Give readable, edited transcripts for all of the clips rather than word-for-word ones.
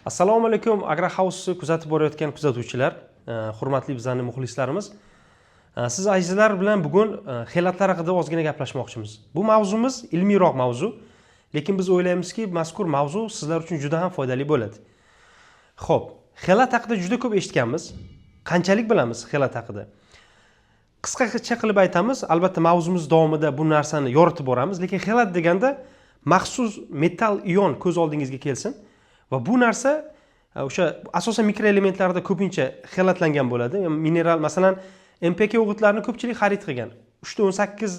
Assalomu alaykum, Agrohouse'ni kuzatib borayotgan kuzatuvchilar, hurmatli bizani muxlislarimiz. Siz azizlar bilan bugun xelatlar haqida ozgina gaplashmoqchimiz. Bu mavzumiz ilmiyroq mavzu, lekin biz o'ylaymizki, mazkur mavzu sizlar uchun juda ham foydali bo'ladi. Xo'p, xelat haqida juda ko'p eshitganmiz. Qanchalik bilamiz xelat haqida? Qisqacha qilib aytamiz, albatta mavzumiz davomida bu narsani yoritib boramiz, lekin xelat deganda maxsus metall ion ko'z oldingizga kelsin va bu narsa o'sha asosan mikroelementlarda ko'pincha xelatlangan bo'ladi. Mineral, masalan, NPK o'g'itlarini ko'pchilik xarid qilgan. 3 ta 18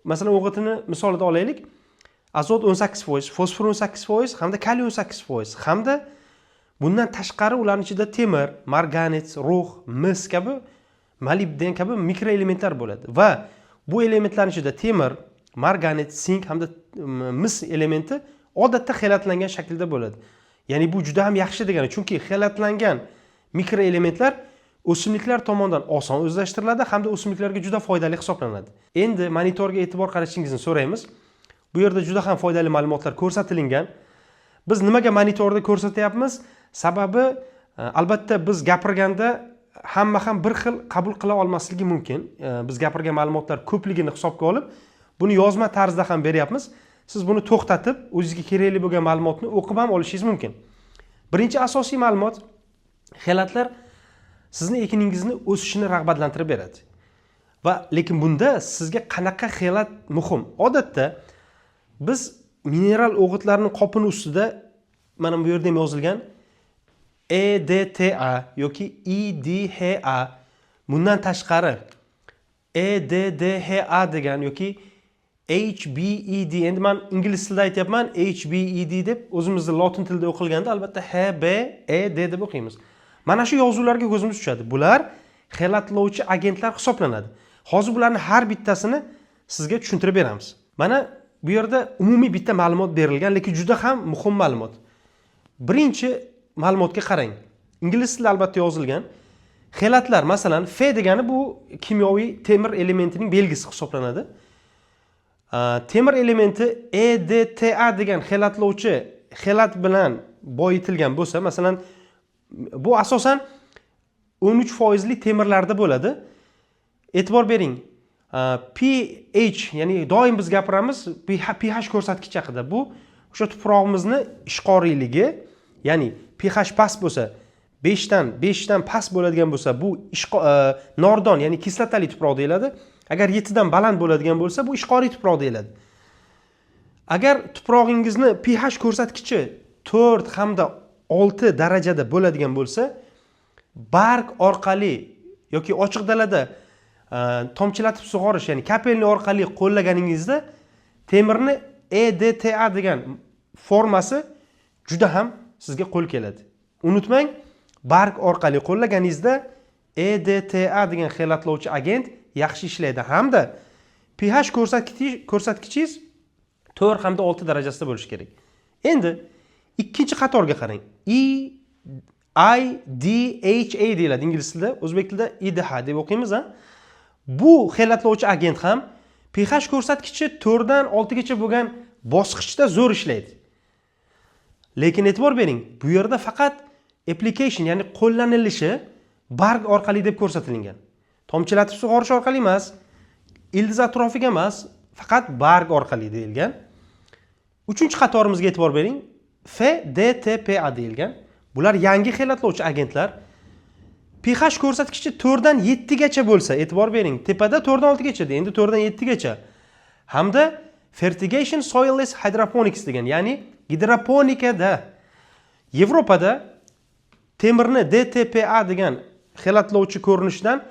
masalan o'g'itini misolida olaylik. Azot 18%, fosfor 18% hamda kaliy 18% hamda bundan tashqari ularning ichida temir, marganets, rux, mis kabi, molibden kabi mikroelementlar bo'ladi va bu elementlarning ichida temir, marganets, sink hamda mis elementi odatda xelatlangan shaklda bo'ladi. Ya'ni bu juda ham yaxshi degani, chunki xelatlangan mikroelementlar o'simliklar tomonidan oson o'zlashtiriladi hamda o'simliklarga juda foydali hisoblanadi. Endi monitorga e'tibor qaratishingizni so'raymiz. Bu yerda juda ham foydali ma'lumotlar ko'rsatilgan. Biz nimaga monitorda ko'rsatyapmiz? Sababi albatta biz gapirganda hamma ham bir xil qabul qila olmasligi mumkin. Biz gapirgan ma'lumotlar ko'pligini hisobga olib, buni yozma tarzda ham beryapmiz. Siz buni to'xtatib, o'zingizga kerakli bo'lgan ma'lumotni o'qib ham olishingiz mumkin. Birinchi asosiy ma'lumot: xelatlar sizni ekiningizni o'sishini rag'batlantirib beradi. Va lekin bunda sizga qanaqa xelat muhim? Odatda biz mineral o'g'itlarning qopini ustida mana bu yerda ham yozilgan EDTA yoki IDHA, bundan tashqari EDDHA degan yoki HBED. Endi man ingliz tilida aytyapman HBED deb, o'zimizni lotin tilida o'qilganda albatta HBED deb o'qiymiz. Mana shu yozuvlarga ko'zimiz tushadi. Bular xelatlovchi agentlar hisoblanadi. Hozir bularni har bittasini sizga tushuntirib beramiz. Mana bu yerda umumiy bitta ma'lumot berilgan, lekin juda ham muhim ma'lumot. Birinchi ma'lumotga qarang, ingliz tilida albatta yozilgan. Xelatlar, masalan, F degani bu kimyoviy temir elementining belgisi hisoblanadi. Temir elementi EDTA degan xelatlovchi xelat bilan boyitilgan bo'lsa, masalan, bu asosan 13 foizli temirlarda bo'ladi. E'tibor bering, pH, ya'ni doim biz gapiramiz pH ko'rsatkichi haqida. Bu o'sha tuprog'imizni ishqoriyligi, ya'ni pH past bo'lsa, 5dan past bo'ladigan bo'lsa, bu nordon, ya'ni kislotali tuproq deyiladi. Agar 7dan baland bo'ladigan bo'lsa, bu ishqoriy tuproq deyiladi. Agar tuprog'ingizni pH ko'rsatkichi 4 hamda 6 darajada bo'ladigan bo'lsa, barg orqali yoki ochiq dalada tomchilatib sug'orish, ya'ni капельный orqali qo'llaganingizda temirni EDTA degan formasi juda ham sizga qo'l keladi. Unutmang, barg orqali qo'llaganingizda EDTA degan xelatlovchi agent yaxshi ishlaydi hamda pH ko'rsatkichingiz 4 hamda 6 darajasida bo'lishi kerak. Endi ikkinchi qatorga qarang. E I D H A deyiladi ingliz tilida, o'zbek tilida IDH deb o'qiymiz, a. Bu xelatlovchi agent ham pH ko'rsatkichi 4 dan 6 gacha bo'lgan bosqichda zo'r ishlaydi. Lekin e'tibor bering, bu yerda faqat application, ya'ni qo'llanilishi barg orqali deb ko'rsatilgan. Tomchilatib sug'orish orqali emas, ildiz atrofiga emas, faqat barg orqali deyilgan. Uchinchi qatorimizga e'tibor bering. F D T P A deyilgan. Bular yangi xelatlovchi agentlar. pH ko'rsatkichi 4 dan 7 gacha bo'lsa, e'tibor bering, tepada 4 dan 6 gacha, endi 4 dan 7 gacha hamda fertigation soilless hydroponics degan, ya'ni gidroponikada Yevropada temirni DTPA degan xelatlovchi ko'rinishidan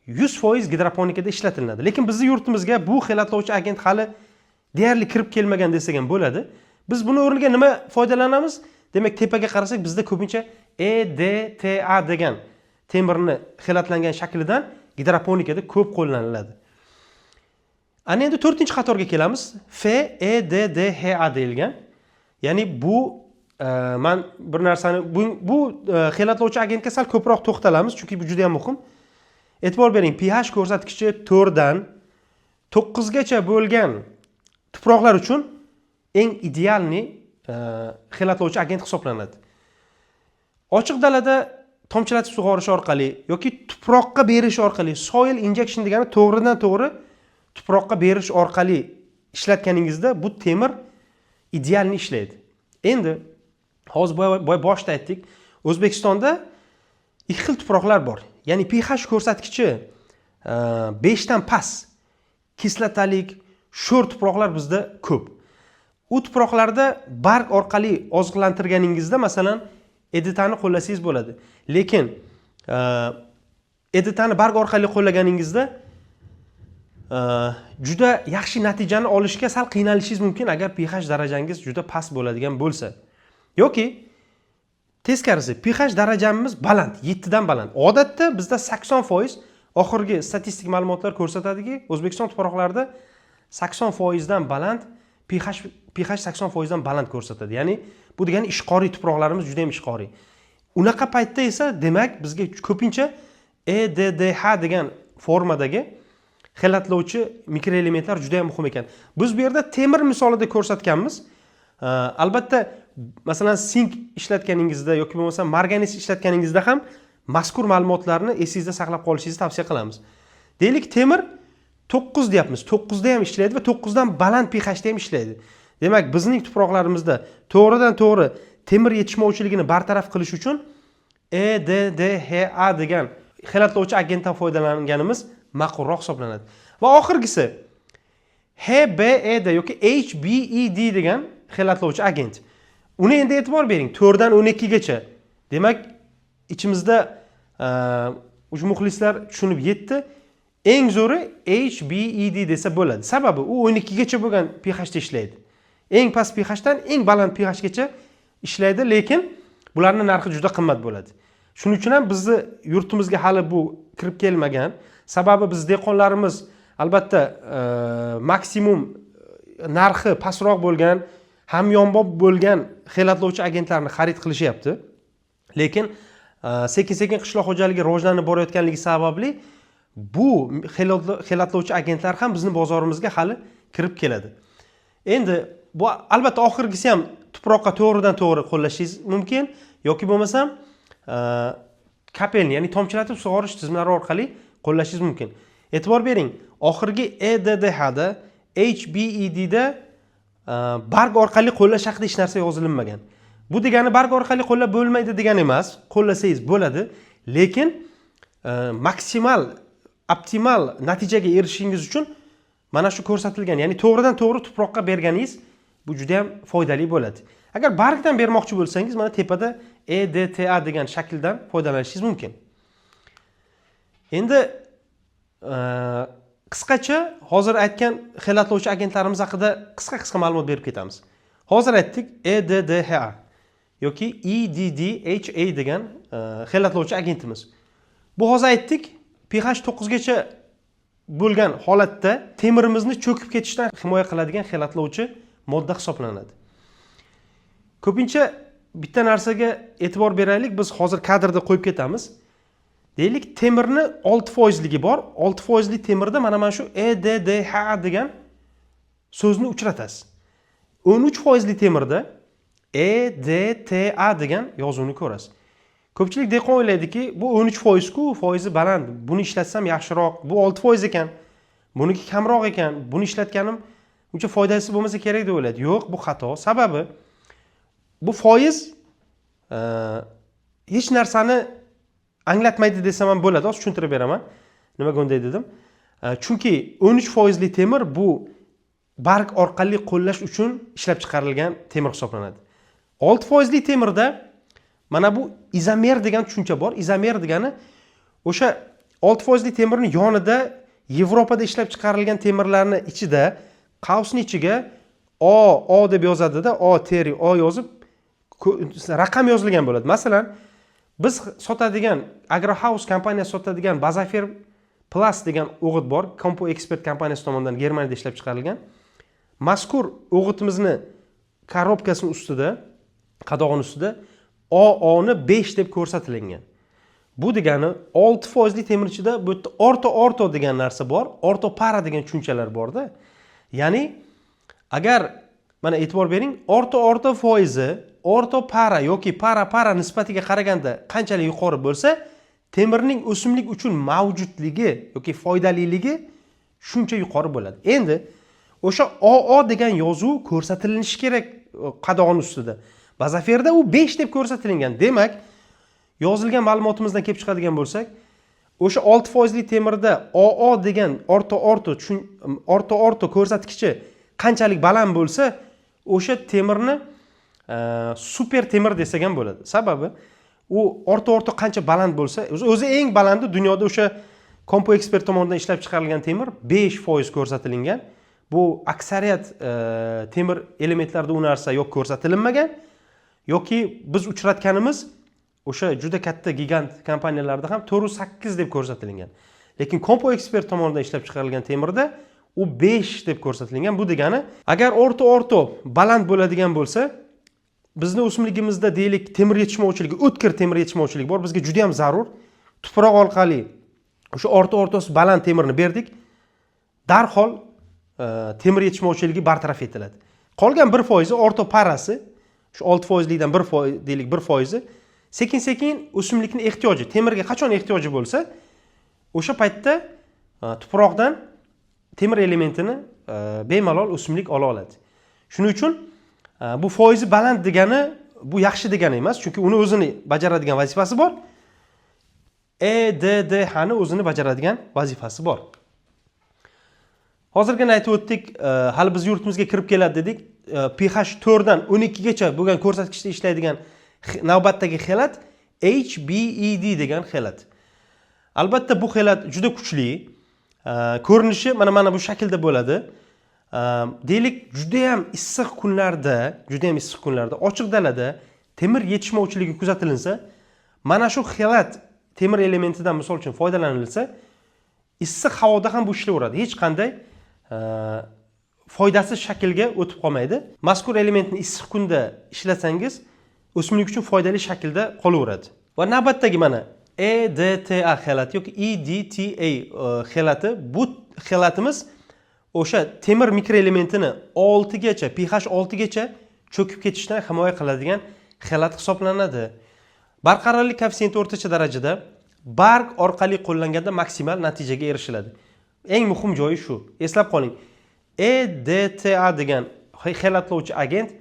100% gidroponikada ishlatiladi. Lekin bizni yurtimizga bu xelatlovchi agent hali deyarli kirib kelmagan desak ham bo'ladi. Biz buni o'rniga nima foydalanamiz? Demak, tepaga qarasak, bizda ko'pincha EDTA degan temirni xelatlangan shaklidan gidroponikada ko'p qo'llaniladi. Ana endi to'rtinchi qatorga kelamiz. F E D D H A deyilgan. Ya'ni bu man bir narsani bu xelatlovchi agentga sal ko'proq to'xtalamiz, chunki bu juda ham muhim. E'tibor bering, pH ko'rsatkichi 4 dan 9 gacha bo'lgan tuproqlar uchun eng идеальный xelatlovchi agent hisoblanadi. Ochiq dalada tomchilatib sug'orish orqali yoki tuproqqa berish orqali, soil injection degani to'g'ridan to'g'ri tuproqqa berish orqali ishlatganingizda bu temir идеальный ishlaydi. Endi hozir boya boshida aytdik, O'zbekistonda ikki xil tuproqlar bor, ya'ni pH ko'rsatkichi 5dan past, kislotalik sho'r tuproqlar bizda ko'p. U tuproqlarda barg orqali oziqlantirganingizda, masalan, EDTani qo'llasangiz bo'ladi. Lekin EDTani barg orqali qo'llaganingizda juda yaxshi natijani olishga sal qiynalishingiz mumkin, agar pH darajangiz juda past bo'ladigan bo'lsa. Yoki teskarisi, pH darajamiz baland, 7dan baland. Odatda bizda 80%, oxirgi statistik ma'lumotlar ko'rsatadiki, O'zbekiston tuproqlarida 80%dan baland pH 80%dan baland ko'rsatadi. Ya'ni bu degani ishqoriy tuproqlarimiz juda ham ishqoriy. Unaqa paytda esa, demak, bizga ko'pincha EDDH degan formadagi xelatlovchi mikroelementlar juda ham muhim ekan. Biz bu yerda temir misolida ko'rsatganmiz. Albatta, masalan, sink ishlatganingizda yoki bo'lmasa marganiz ishlatganingizda ham mazkur ma'lumotlarni esingizda saqlab qolishingizni tavsiya qilamiz. Deylik, temir 9 deyapmiz, 9da ham ishlaydi va 9dan baland pHda ham ishlaydi. Demak, bizning tuproqlarimizda to'g'ridan to'g'ri temir yetishmovchiligini bartaraf qilish uchun EDDHA degan xelatlovchi agentdan foydalanganimiz ma'qulroq hisoblanadi. Va oxirgisi HBED yoki HBED degan xelatlovchi agent. Uni endi e'tibor bering, 4dan 12gacha. Demak, ichimizda o'sha muxlislar tushunib yetdi. Eng zo'ri HBED desa bo'ladi, sababi u 12gacha bo'lgan pHda ishlaydi. Eng past pHdan eng baland pHgacha ishlaydi, lekin bularni narxi juda qimmat bo'ladi. Shuning uchun ham bizni yurtimizga hali bu kirib kelmagan. Sababi biz dehqonlarimiz albatta maksimum narxi pastroq bo'lgan, hamyonbop bo'lgan xelatlovchi agentlarni xarid qilishyapti. Lekin sekin sekin qishloq xo'jaligi rivojlanib borayotganligi sababli bu xelatlovchi agentlar ham bizni bozorimizga hali kirib keladi. Endi bu albatta oxirgisi ham tuproqqa to'g'ridan to'g'ri qo'llashingiz mumkin yoki bo'lmasam капельный, ya'ni tomchilatib sug'orish tizimlari orqali qo'llashingiz mumkin. E'tibor bering, oxirgi EDDHda, HBEDda barg orqali qo'llash haqida hech narsa yozilinmagan. Bu degani barg orqali qo'llab bo'lmaydi degani emas, qo'llasangiz bo'ladi, lekin maksimal, optimal natijaga erishishingiz uchun mana shu ko'rsatilgan, ya'ni to'g'ridan to'g'ri tuproqqa berganingiz bu juda ham foydali bo'ladi. Agar bargdan bermoqchi bo'lsangiz, mana tepada EDTA degan shakldan foydalanishingiz mumkin. Endi qisqacha hozir aytgan xelatlovchi agentlarimiz haqida qisqa qisqa ma'lumot berib ketamiz. Hozir aytdik, EDDHA yoki EDDHA degan xelatlovchi agentimiz. Bu hozir aytdik, pH 9 gacha bo'lgan holatda temirimizni cho'kib ketishdan himoya qiladigan xelatlovchi modda hisoblanadi. Ko'pincha bitta narsaga e'tibor beraylik, biz hozir kadrda qo'yib ketamiz. Deylik, temirni 6 foizligi bor. 6 foizli temirda mana shu EDDH degan so'zni uchratasiz. 13 foizli temirda EDTA degan yozuvni ko'rasiz. Ko'pchilik dehqon o'ylaydiki, bu 13 foizku, foizi baland, buni ishlatsam yaxshiroq. Bu 6 foiz ekan, buniki kamroq ekan, buni ishlatganim uncha foydasi bo'lmasa kerak deb o'ylaydi. Yo'q, bu xato. Sababi bu foiz hech narsani anglatmaydi desam ham bo'ladi. Hozir tushuntirib beraman nimaga unday dedim. Chunki 13 foizli temir bu barg orqali qo'llash uchun ishlab chiqarilgan temir hisoblanadi. 6 foizli temirda mana bu izomer degan tushuncha bor. Izomer degani o'sha 6 foizli temirni yonida Yevropada ishlab chiqarilgan temirlarni ichida qavsni ichiga O O deb yozadida, O teri O yozib raqam yozilgan bo'ladi. Masalan, biz sotadigan, Agrohouse kompaniyasi sotadigan Bazafer Plus degan o'g'it bor, Compo Expert kompaniyasi tomonidan Germaniyada ishlab chiqarilgan. Mazkur o'g'itimizni коробка sini ustida, qadog'ini ustida OOni 5 deb ko'rsatilgan. Bu degani 6 foizli temir ichida bu yerda orto orto degan narsa bor, orto para degan tushunchalar borda. Ya'ni agar mana e'tibor bering, orto orto foizi Orto para yoki para para nisbatiga qaraganda qanchalik yuqori bo'lsa, temirning o'simlik uchun mavjudligi yoki foydaliligi shuncha yuqori bo'ladi. Endi o'sha OO degan yozuv ko'rsatilishi kerak qadog'ini ustida. Bazaferda u 5 deb ko'rsatilgan. Demak, yozilgan ma'lumotimizdan kelib chiqadigan bo'lsak, o'sha 6 foizli temirda OO degan orto orto orto orto ko'rsatkichi qanchalik baland bo'lsa, o'sha temirni super temir desak ham bo'ladi. Sababi u orto orto qancha baland bo'lsa, o'zi eng balandi dunyoda o'sha Compo Expert tomonidan ishlab chiqarilgan temir 5% ko'rsatilgan. Bu aksariyat temir elementlarida u narsa yo'q, ko'rsatilmagan yoki biz uchratganimiz o'sha juda katta gigant kompaniyalarda ham 4,8 deb ko'rsatilgan. Lekin Compo Expert tomonidan ishlab chiqarilgan temirda u 5 deb ko'rsatilgan. Bu degani, agar orto orto baland bo'ladigan bo'lsa, bizni o'simligimizda, deylik, temir yetishmovchiligi, o'tkir temir yetishmovchiligi bor, bizga juda ham zarur. Tuproq orqali o'sha orto ortosi baland temirni berdik, darhol temir yetishmovchiligi bartaraf etiladi. Qolgan 1 foizi, orto parasi, shu 6 foizlikdan 1%, deylik, 1 foizi sekin sekin o'simlikni ehtiyoji, temirga qachon ehtiyoji bo'lsa, o'sha paytda tuproqdan temir elementini bemalol o'simlik ola oladi. Shuning uchun bu foizi baland degani bu yaxshi degani emas, chunki uni o'zini bajaradigan vazifasi bor. EDDH ni o'zini bajaradigan vazifasi bor. Hozirgina aytib o'tdik, hali biz yurtimizga kirib keladi dedik. pH 4 dan 12 gacha bo'lgan ko'rsatkichda ishlaydigan navbatdagi xelat HBED degan xelat. Albatta, bu xelat juda kuchli. Ko'rinishi mana bu shaklda bo'ladi. Deylik, juda ham issiq kunlarda, juda ham issiq kunlarda ochiq dalada temir yetishmovchiligi kuzatilinsa, mana shu xelat temir elementidan, misol uchun, foydalanilsa, issiq havoda ham bu ishlayveradi. Hech qanday foydasiz shaklga o'tib qolmaydi. Mazkur elementni issiq kunda ishlatsangiz, o'simlik uchun foydali shaklda qolaveradi. Va navbatdagi mana EDTA xelati yoki EDTA xelati. Bu xelatimiz o'sha temir mikroelementini 6 gacha, pH 6 gacha cho'kib ketishdan himoya qiladigan xelat hisoblanadi. Barqarorlik koeffitsiyenti o'rtacha darajada, barg orqali qo'llanganda maksimal natijaga erishiladi. Eng muhim joyi shu. Eslab qoling. EDTA degan xelatlovchi agent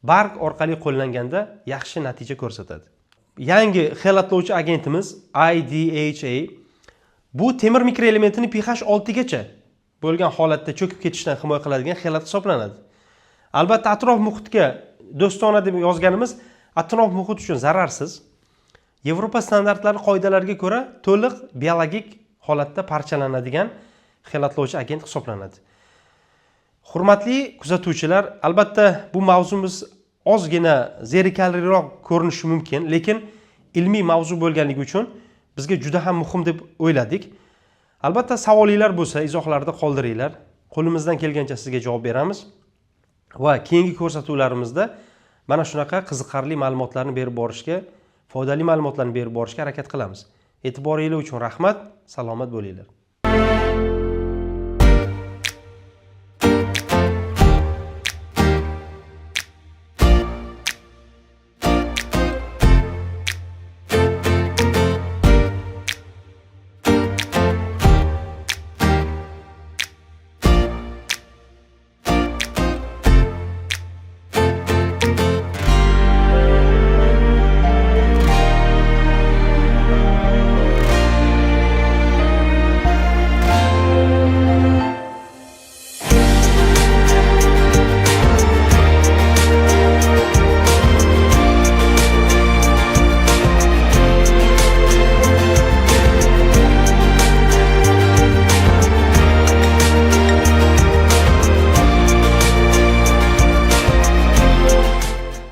barg orqali qo'llanganda yaxshi natija ko'rsatadi. Yangi xelatlovchi agentimiz IDHA bu temir mikroelementini pH 6 gacha bo'lgan holatda cho'kib ketishdan himoya qiladigan xelat hisoblanadi. Albatta, atrof muhitga do'stona deb yozganimiz, atrof muhit uchun zararsiz. Yevropa standartlari qoidalariga ko'ra to'liq biologik holatda parchalanadigan xelatlovchi agent hisoblanadi. Hurmatli kuzatuvchilar, albatta, bu mavzumiz ozgina zerikarliroq ko'rinishi mumkin, lekin ilmiy mavzu bo'lganligi uchun bizga juda ham muhim deb o'yladik. Albatta, savolinglar bo'lsa, izohlarda qoldiringlar. Qo'limizdan kelgancha sizga javob beramiz va keyingi ko'rsatuvlarimizda mana shunaqa qiziqarli ma'lumotlarni berib borishga, foydali ma'lumotlarni berib borishga harakat qilamiz. E'tiboringlar uchun rahmat, salomat bo'linglar.